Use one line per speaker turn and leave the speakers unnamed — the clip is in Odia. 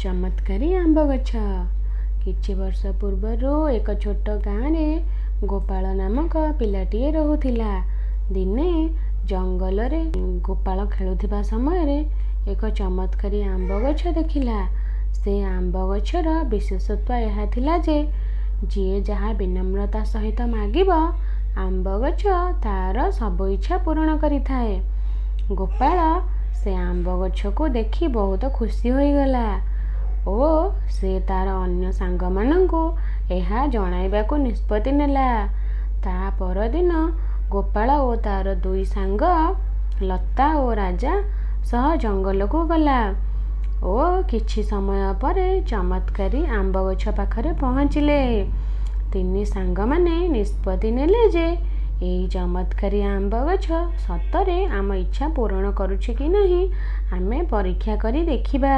ଚମତ୍କାରୀ ଆମ୍ବ ଗଛ। କିଛି ବର୍ଷ ପୂର୍ବରୁ ଏକ ଛୋଟ ଗାଁରେ ଗୋପାଳ ନାମକ ପିଲାଟିଏ ରହୁଥିଲା। ଦିନେ ଜଙ୍ଗଲରେ ଗୋପାଳ ଖେଳୁଥିବା ସମୟରେ ଏକ ଚମତ୍କାରୀ ଆମ୍ବ ଗଛ ଦେଖିଲା। ସେ ଆମ୍ବ ଗଛର ବିଶେଷତ୍ୱ ଏହା ଥିଲା ଯେ ଯିଏ ଯାହା ବିନମ୍ରତା ସହିତ ମାଗିବ, ଆମ୍ବ ଗଛ ତା'ର ସବୁ ଇଚ୍ଛା ପୂରଣ କରିଥାଏ। ଗୋପାଳ ସେ ଆମ୍ବ ଗଛକୁ ଦେଖି ବହୁତ ଖୁସି ହୋଇଗଲା ଓ ସେ ତା'ର ଅନ୍ୟ ସାଙ୍ଗମାନଙ୍କୁ ଏହା ଜଣାଇବାକୁ ନିଷ୍ପତ୍ତି ନେଲା। ତା ପରଦିନ ଗୋପାଳ ଓ ତା'ର ଦୁଇ ସାଙ୍ଗ ଲତା ଓ ରାଜା ସହ ଜଙ୍ଗଲକୁ ଗଲା ଓ କିଛି ସମୟ ପରେ ଚମତ୍କାରୀ ଆମ୍ବ ଗଛ ପାଖରେ ପହଞ୍ଚିଲେ। ତିନି ସାଙ୍ଗମାନେ ନିଷ୍ପତ୍ତି ନେଲେ ଯେ ଏହି ଚମତ୍କାରୀ ଆମ୍ବ ଗଛ ସତରେ ଆମ ଇଚ୍ଛା ପୂରଣ କରୁଛି କି ନାହିଁ, ଆମେ ପରୀକ୍ଷା କରି ଦେଖିବା।